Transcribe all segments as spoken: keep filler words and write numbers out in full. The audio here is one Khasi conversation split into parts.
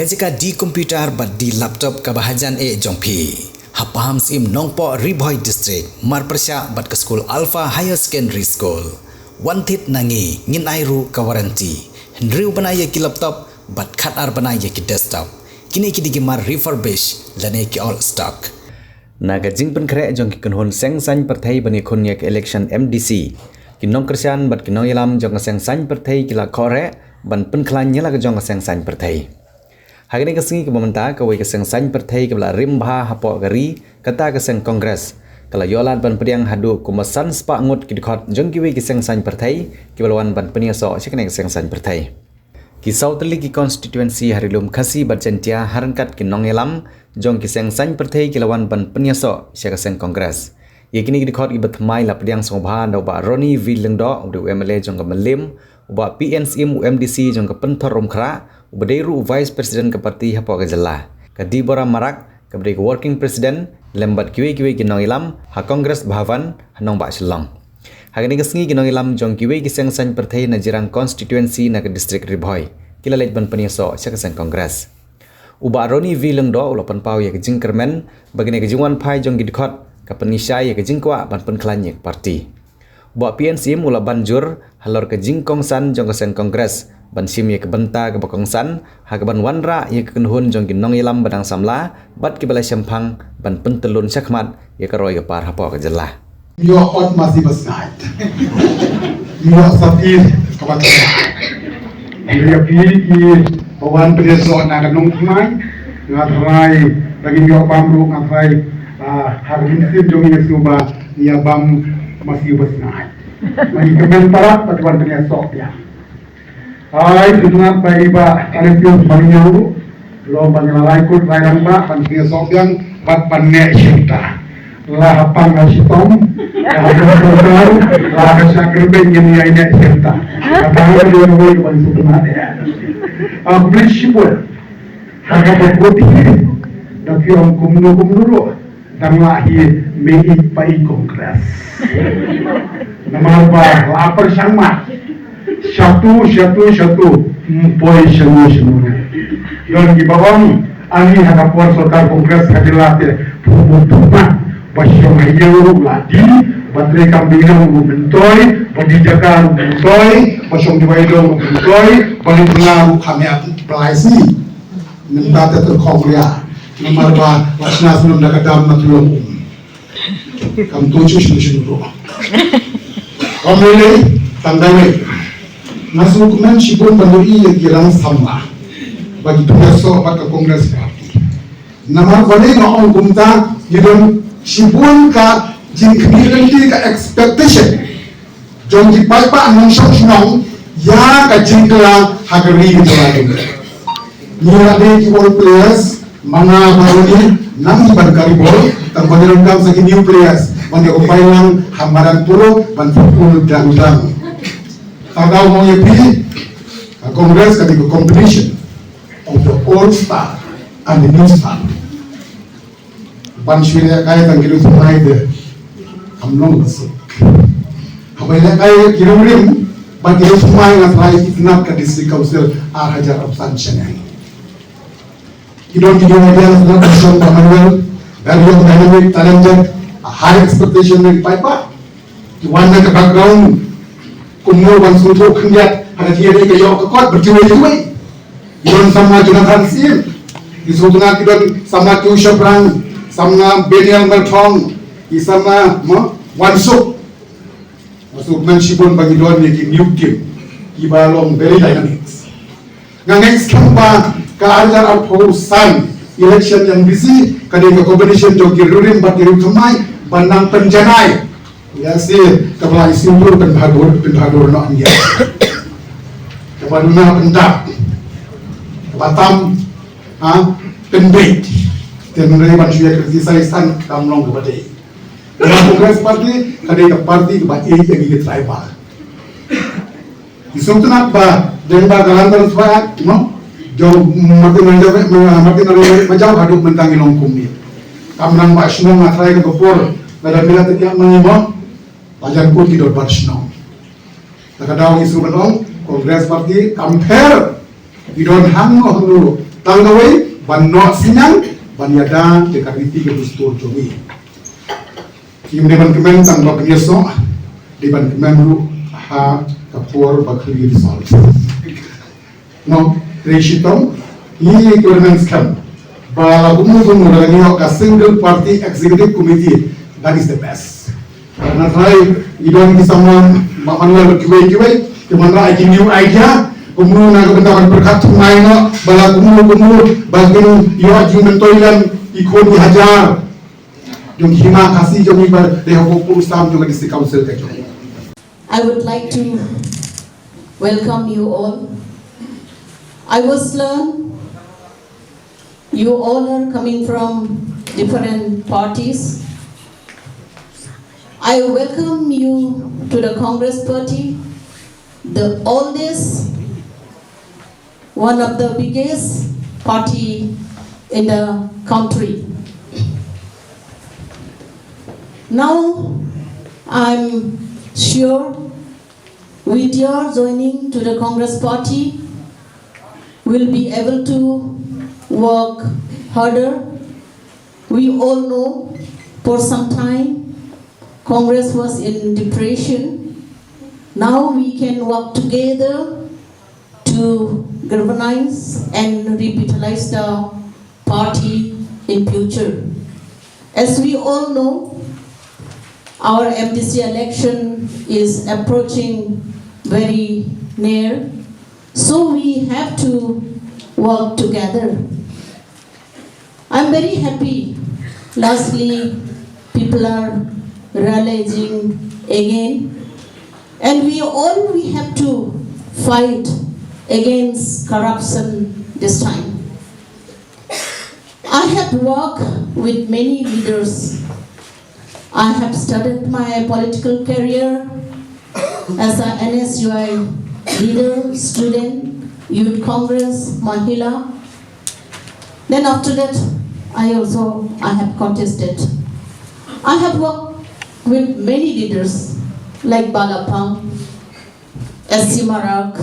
Ka jaka de computer bad de laptop kaba hajan eh jong phi. Ha Pahamsyiem Nongpoh, Ri Bhoi District, marpyrshah bad ka skul Alpha Higher Secondary School, wan thied na ngi, ngin ai ruh ka warranty. Hynriew bnai ïa ki laptop bad khatar bnai ïa ki desktop. Kine ki dei ki mar refurbish lane ki old stock. Na ka jingpynkhreh jong ki kynhun seng saiñ pyrthei ban ïakhun ïa ka election M D C, ki nongkyrshan bad ki nongïalam jong ka seng saiñ pyrthei ki la khohreh ban pynkhlaiñ ïa la ka jong ka seng saiñ pyrthei. Ha kane ka sngi kaba mynta, kawei ka seng saiñ pyrthei kaba la rim bha hapoh ka ri, kata ka seng Congress, ka la ïoh lad ban pdiang haduh kumba san spah ngut ki dkhot jong kiwei ki seng saiñ pyrthei kiba la wan ban pynïasoh sha kane ka seng saiñ pyrthei. Ki saw tylli ki constituency ha Ri Lum Khasi bad Jaintia, ha ryngkat ki nongïalam jong ki seng saiñ pyrthei, ki la wan ban pynïasoh sha ka seng Congress. Ïa kine ki dkhot kiba thymmai la pdiang sngewbha da u Bah Ronnie V Lyngdoh, u dei u M L A jong ka Mylliem, u Bah P N Syiem, u M D C jong ka Pynthorumkhrah, uba dei ruh u Vice President ka party hapoh ka jylla, ka Deborah Marak, kaba dei ka Working President, lem bad kiwei kiwei ki nongïalam ha Congress Bhavan ha nongbah Shillong. Ha kane ka sngi ki nongïalam jong kiwei ki seng saiñ pyrthei na Jirang constituency na ka district Ri Bhoi, ki la leit ban pynïasoh sha ka seng Congress. U Bah Ronnie V Lyngdoh u la pynpaw ïa ka jingkyrmen ba kane ka jingwan phai jong ki dkhot ka pynshai ïa ka jingkwah ban pynkhlaiñ ïa ka party. U Bah P N Syiem u la ban jur halor ka jingkongsan jong ka seng Congress ban shim ïa ka bynta kaba kongsan ha kaban wanrah ïa ka kynhun jong ki nongïalam ba dang samla bad kiba la shemphang ban pyntyllun shakhmat ïa ka roi ka par hapoh ka jylla. Ïoh ot masi basngaid. Ïoh sati kaba tla. Ïa phi ki ba wan pynïasoh na ka nongthymmai, nga trai ba ngin ïoh bam ruh, nga trai, ah, ha ka mynsiem jong ngi nga sngewbha ïa bam masi basngaid. Ba ngi kmen palat ba ki wan pynïasoh biang. Ai, sngewtynnat ba i Bah Alexis Maniang, long ba ngi la lai kut lai rangbah ban pynïasoh biang bad ban neh shirta. La ha pang ha shitom, la ha pang ha sorkar, la ha ka shakri bank, ngin ïa neh shirta. Ka pang ka dei ka wei ban sngewtynnat ïa. Ah, khublei shibun. Ha kaba kut hi, da phi ong kumno kumno ruh, dang lah hi mei ïeit ba i Congress. Namar ba la pyrshang mat. Shatu, shatu, shatu, ym poi shano shano ruh. Don kiba ong, ani ha ka por sorkar Congress ka jylla te, phu phu phu mat. Ba shong ha ïew ruh la die, ba trei kam biang ruh myntoi, ba die jaka ruh myntoi, ba shong jubab ruh myntoi, ba ri bnga ruh kham ïa pynlait sngi. Mynta te tyrkhong ria. Namar ba la shna snem da ka dam na Tulong Um. Kam tu chu shinu shinu ruh. Kam lei lei, tang dai lei. Nga sngewkmen shibun ban ïohi ïa ki rang samla ba ki pynïasoh bad ka Congress Party. Namar balei nga ong kumta, ngi don shibun ka jingkhmih lynti, ka expectation jong ki paidbah nongshong shnong ïa ka jingkylla ha ka ri ka jylla jong ngi. Ngi la dei ki old players, ma nga bad Ronnie, nang ki ban kari bol, tang ba ngi donkam sa ki new players ban ïa combine lang ha madan puro ban pynpul dang dang. Tang daw mo ïa phi, ka Congress ka dei ka combination of the old star and the new star. Ban shu lehkai tang ki riewthymmai te kam long ba suk. Haba lehkai ki riewrim bad ki riewthymmai, nga tharai itynnat ka District Council ar hajar arphew san shaneng. Ki don ki new ideas, nga tharai ba shong ba manual, very young, dynamic, talented, a high expectation na ki paidbah. Ki wan na ka background kumno ban sngewthuh khyndiat ha ka jingïadei ka ïoh ka kot bad kiwei kiwei. Ki don samla Jonathan Syiem, ki sngewtynnat ki don samla Kiu Shaprang, samla Benial Merthong, ki samla, mo, Wansuk. Wansuk, men shibun ba ngi don ïa ki new team kiba long very dynamics. Nga ngeit skhem ba ka ar hajar arphew san election ïa M D C ka dei ka combination jong ki riewrim bad ki riewthymmai ban nang pynjanai. Ïa si, kaba la i sngewbha pynbhadur, pynbhadur noh ïa. Kaba duna pyndap. Kaba tam, ha, pynbeit. Te ngi ban shu ïa criticize tang kam long kaba dei. Ka Congress Party ka dei ka party kaba ïeit ïa ki tribal. Ngi sngewtynnat ba dang ba ka Land Transfer Act, no? Jong Martin Ranjawang, Martin Ranjawang, ba jong haduh mynta ngi long kumne. Kam nang ba shnong nga tharai ka por, lada mila te kiak mangi mo, ba jan kut ki dor bar shnong. Lada daw ngi sngewbha long, Congress Party, kam pher, ki don hangno hangno, Tang kawei ban noh synñiang ban ïada ïa ka riti ka dustur jong ngi. Ngim dei ban kmen tang ba pynïasoh, dei ban kmen ruh ha ka por ba khlieh result. Mo, trei shitom, ngi ki Women Skhem ba la kumno kumno la ngi ïoh ka single party executive committee, that is the best. Na trai i don ki samla ma online ba kiwei kiwei ki wanrah ki new idea, kumno na ka bynta ban pyrkhat thymmai noh ba la kumno kumno ba kin ïoh jingmyntoi lem ki khun ki hajar jong ki hima Khasi jong ngi ba dei hapoh pur sam jong ka District Council ka jong. I would like to welcome you all. I was learned you all are coming from different parties. I welcome you to the Congress Party, the oldest, one of the biggest party in the country. Now, I'm sure with your joining to the Congress Party, we'll be able to work harder. We all know for some time Congress was in depression. Now we can work together to galvanize and revitalize the party in future. As we all know, our M D C election is approaching very near, so we have to work together. I'm very happy. Lastly, people are realizing again, and we all we have to fight against corruption this time. I have worked with many leaders. I have started my political career as a N S U I leader, student, youth congress, mahila. Then after that, I also I have contested. I have worked with many leaders like Ba Laphang, S C Marak,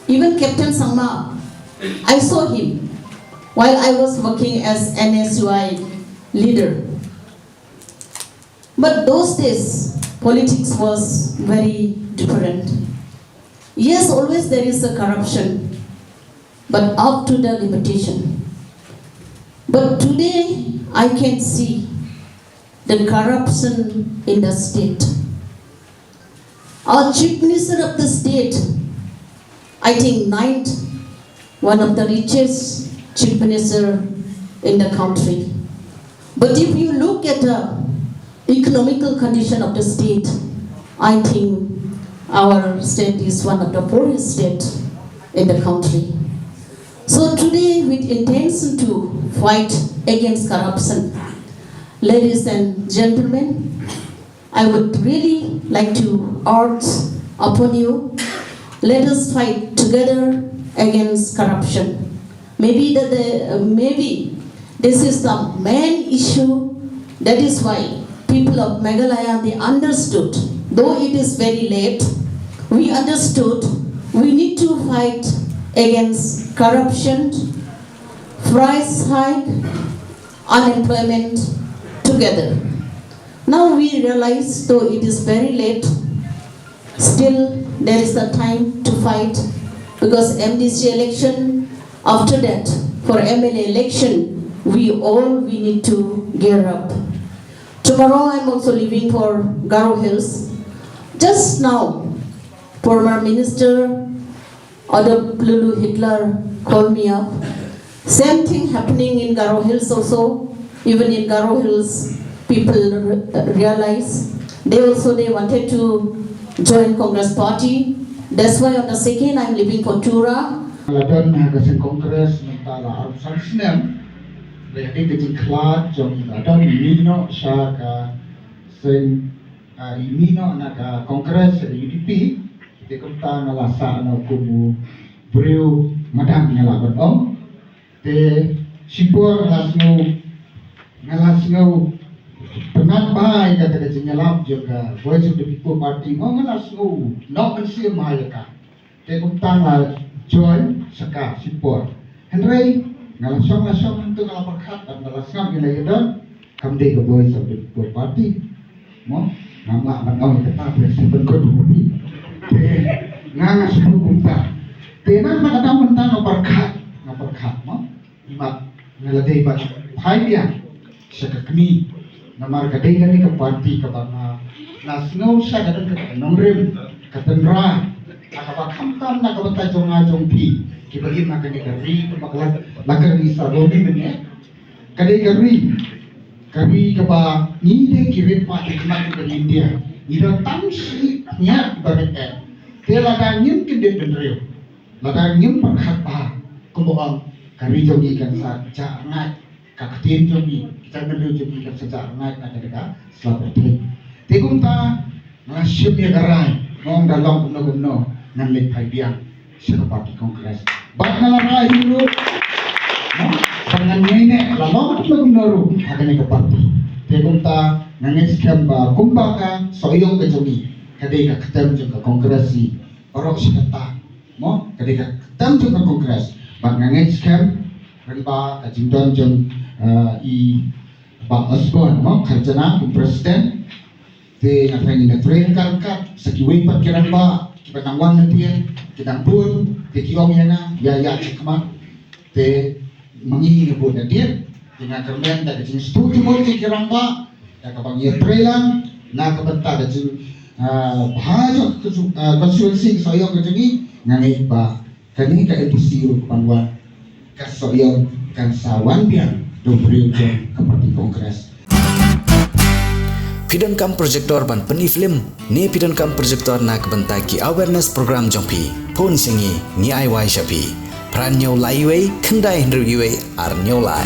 even Captain Sangma. I saw him while I was working as N S U I leader. But those days, politics was very different. Yes, always there is a corruption, but up to the limitation. But today, I can see the corruption in the state. Our Chief Minister of the state, I think ninth, one of the richest Chief Minister in the country. But if you look at the economical condition of the state, I think our state is one of the poorest state in the country. So today, with intention to fight against corruption, ladies and gentlemen, I would really like to urge upon you, let us fight together against corruption. Maybe that the, uh, maybe this is the main issue. That is why people of Meghalaya, they understood, though it is very late, we understood we need to fight against corruption, price hike, unemployment together. Now we realize, though it is very late, still there is a time to fight, because M D C election, after that, for M L A election, we all we need to gear up. Tomorrow I'm also leaving for Garo Hills. Just now, former minister Adolf Lulu Hitler called me up. Same thing happening in Garo Hills also. Even in Garo Hills, people re- realize they also they wanted to join Congress party. That's why on the second I'm leaving for Tura. La don ha ka seng Congress mynta la arphew san snem. Ba ïa ka jingkhlad jong i la don i mih noh sha ka seng, ah, i mih noh na ka Congress, ka U D P. Te kumta nga la sah noh kum u briew madan, nga lah ban ong. Te shipor nga la sngew, nga la sngew pynngat bha ïa kata ka jingïalap jong ka Voice of the People Party. Mo nga la sngew noh mynsiem bha ïa ka. Te kumta nga la join sha ka shipor. Hynrei nga la shong la shong hangto nga la pyrkhat bad nga la sngap ïa la ïa don. Kam dei ka voice of the people party. Mo, ngam lah ban ong kata pyrshah ban kut kopi. Te nga nga shu kumta. Te na ka daw mynta nga pyrkhat, nga pyrkhat mo. Imat nga la dei ban phai biang sha ka kmie. Namar ka dei kane ka party kaba nga la sngew sha ka dang ka nongrim ka tynrai. Kaba khamtam na ka bynta jong nga jong phi kiba im ha kane ka ri kaba ka la ka ri sa ro ni mynne. Ka dei ka ri ka ri kaba ngi dei ki rit pat ki khmat ka India. Ngi da tang shi nya ba rit eh. Te lada ngim kyndit bynriew, lada ngim pyrkhat bha, kumba ong ka ri jong ngi kan sa jah rngaid, ka ktien jong ngi, ka jaitbynriew jong ngi kan sa jah rngaid na ka dei ka sla pyrthei. Te kumta nga la shim ïa ka rai, nga ong da long kumno kumno ngan leit phai biang sha ka party Congress. Bad nga la rai hi ruh, no? Bad ngan ngeit ne la long kumno kumno ruh ha kane ka party. Te kumta nga ngeit skhem ba kumba ka sohiong ka jong ngi ka dei ka ktem jong ka Congress hi. Baroh shi katta mo ka dei ka ktem jong ka Congress. Bad nga ngeit skhem lyngba ka jingdon jong, eh, i Bah Osborne mo Kharjana kum president. Te nga tharai ngin ïatrei ryngkat ryngkat sa kiwei pat ki rangbah kiba dang wan na tieng, ki dang bun, te ki ong ïa nga ïa ïa ki khmat. Te ma ngi ngin bun na tieng. Te nga kyrmen da ka jingsngewthuh jingmut ki rangbah da kaba ngi ïatrei lang na ka bynta ka jing, ah, bha jong ka, ah, constituency ka sohiong ka jong ngi. Nga ngeit ba kane ka MDC ruh ka ban wan ka sohiong kan sa wan biang da u briew jong ka party Congress. Phi donkam projector ban pyni film ne phi donkam projector na ka bynta ki awareness program jong phi? Phone sha ngi, ngi ai wai sha phi. Phra hynñiew lai uwei, khyndai hynriew uwei, ar hynñiew lai.